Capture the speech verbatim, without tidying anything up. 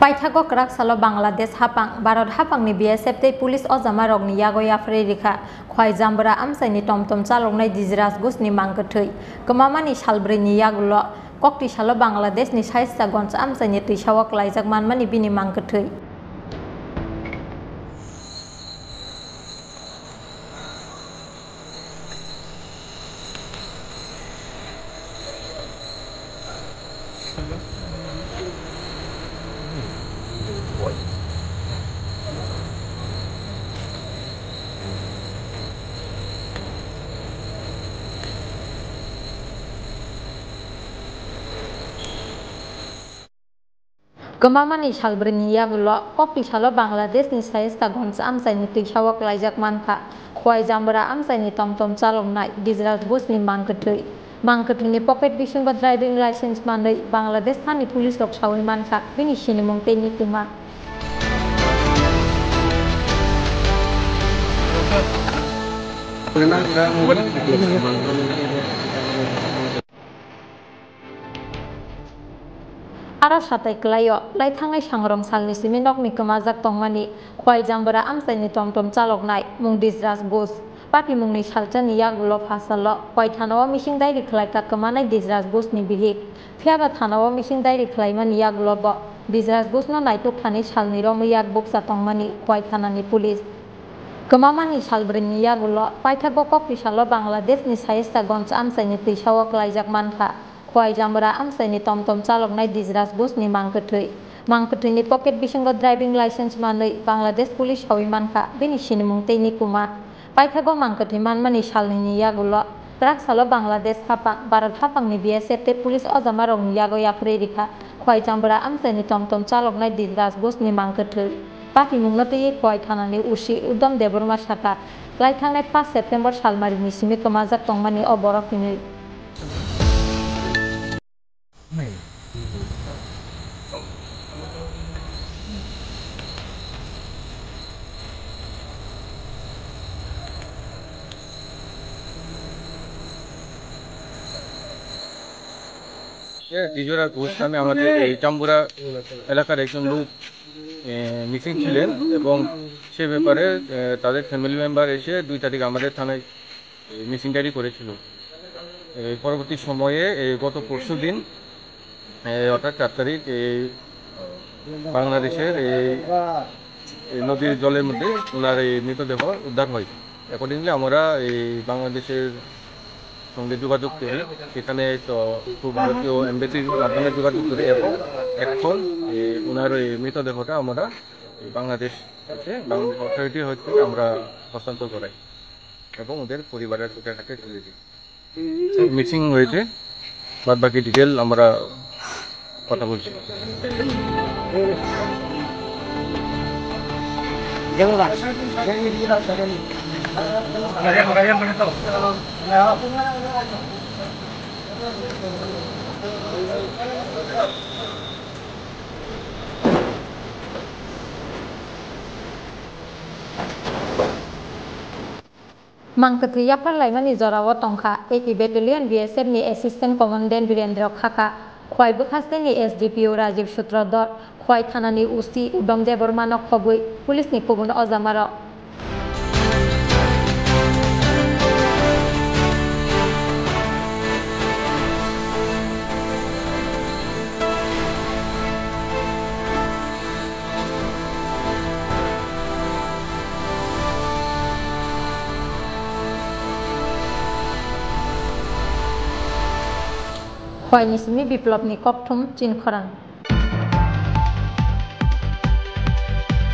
Paithago kwrak salo Bangladesh haphang, Bharat haphangni B S F tei police ojamarokni yago yapharwi rikha Khwai Jambra amchaini tomtom chaloknai Dijraj Bushni mangkwthwi. Kwmamani salbrwini yagulo kokti salo Bangladeshni Shahistaganj amchaini twisao klaijak manmani bini mangkwthwi. Kwmamani salbrwini yagulo kokti salo Bangladeshni Shahistaganj amchaini twisao klaijak mankha Khwai Jambra amchaini tomtom chaloknai Dijraj Bushni mangkwthwi. Mangkwthwini pocket bisingo driving license manwi Bangladesh hani police rok sawi mankha bini sinimung tei nikima. Aro satai kwlaio, lai thangnai sangrong salni simi nokni kwmajak tongmani Khwai Jambra amchaini tomtom chaloknai mung Dijraj Bush. Patimungni salchani yagulo phasalo Khwai thanao missing diary khlaikha kwmanai Dijraj Bushni bihik. Phiyaba thanao missing diary khlaimani yagulo bo Dijraj Bushno naituk thani salni romwi yak bukcha tongmani Khwai thanani police. Kwmamani salbrwini yagulo paithago kokti salo Bangladeshni Shahistaganj amchaini twisao klaijak mankha Khwai Jambra amchaini tomtom chaloknai Dijraj Bushni mangkwthwi. Mangkwthwini pocket bisingo driving license manwi Bangladesh police sawi mankha bini sinimung tei nikuma. Paithago mangkwthwi manmani salnini yagulo kwrak salo Bangladesh haphang, Bharat haphangni B S F tei police ojamarokni yago yapharwi rikha Khwai Jambra amchaini tomtom chaloknai Dijraj Bushni mangkwthwi. Patimungno twiwi Khwai thanani O C Udom Debbarma sakha, lai thangnai paanch September salmarini simi kwmajak tongmani o borok hinwi. এ, ডিজোরা ঘোষ নামে আমাদের এই জাম্বুরা এলাকার একজন লোক, এ, মিসিং ছিলেন এবং সে ব্যাপারে, এ, তাদের ফ্যামিলি মেম্বার এসে দুই তারিখ আমাদের থানায় মিসিং ডায়েরি করেছিল। এই পরবর্তী সময়ে, এই গত পরশু দিন, এই অর্থাৎ চার তারিখ, এই বাংলাদেশের এই, এই নদীর জলের মধ্যে ওনার এই মৃতদেহ উদ্ধার হয়। অ্যাকর্ডিংলি আমরা এই বাংলাদেশের সঙ্গে যোগাযোগ করি, সেখানে তো খুব ভারতীয় এমবেসির মাধ্যমে যোগাযোগ করি এবং এখন এই ওনার এই মৃতদেহটা আমরা এই বাংলাদেশ হচ্ছে, বাংলাদেশ অথরিটি হচ্ছে আমরা হস্তান্তর করাই এবং ওদের পরিবারের কাছে তুলে দিই। মিসিং হয়েছে, বাদ বাকি ডিটেল আমরা কথা বলছি। Mang kwthwi yaphar laimani jorao tongkha A P Battalion B S F ni Assistant Commandant Birendra Khaka, Khwai bwkhasteni S D P O Rajiv Sutradhar, Khwai thanani O C Udom Debbarmano khobwi police ni kubun ojamarok. Khwai ni simi Biplop ni kokthum Chinkhorang.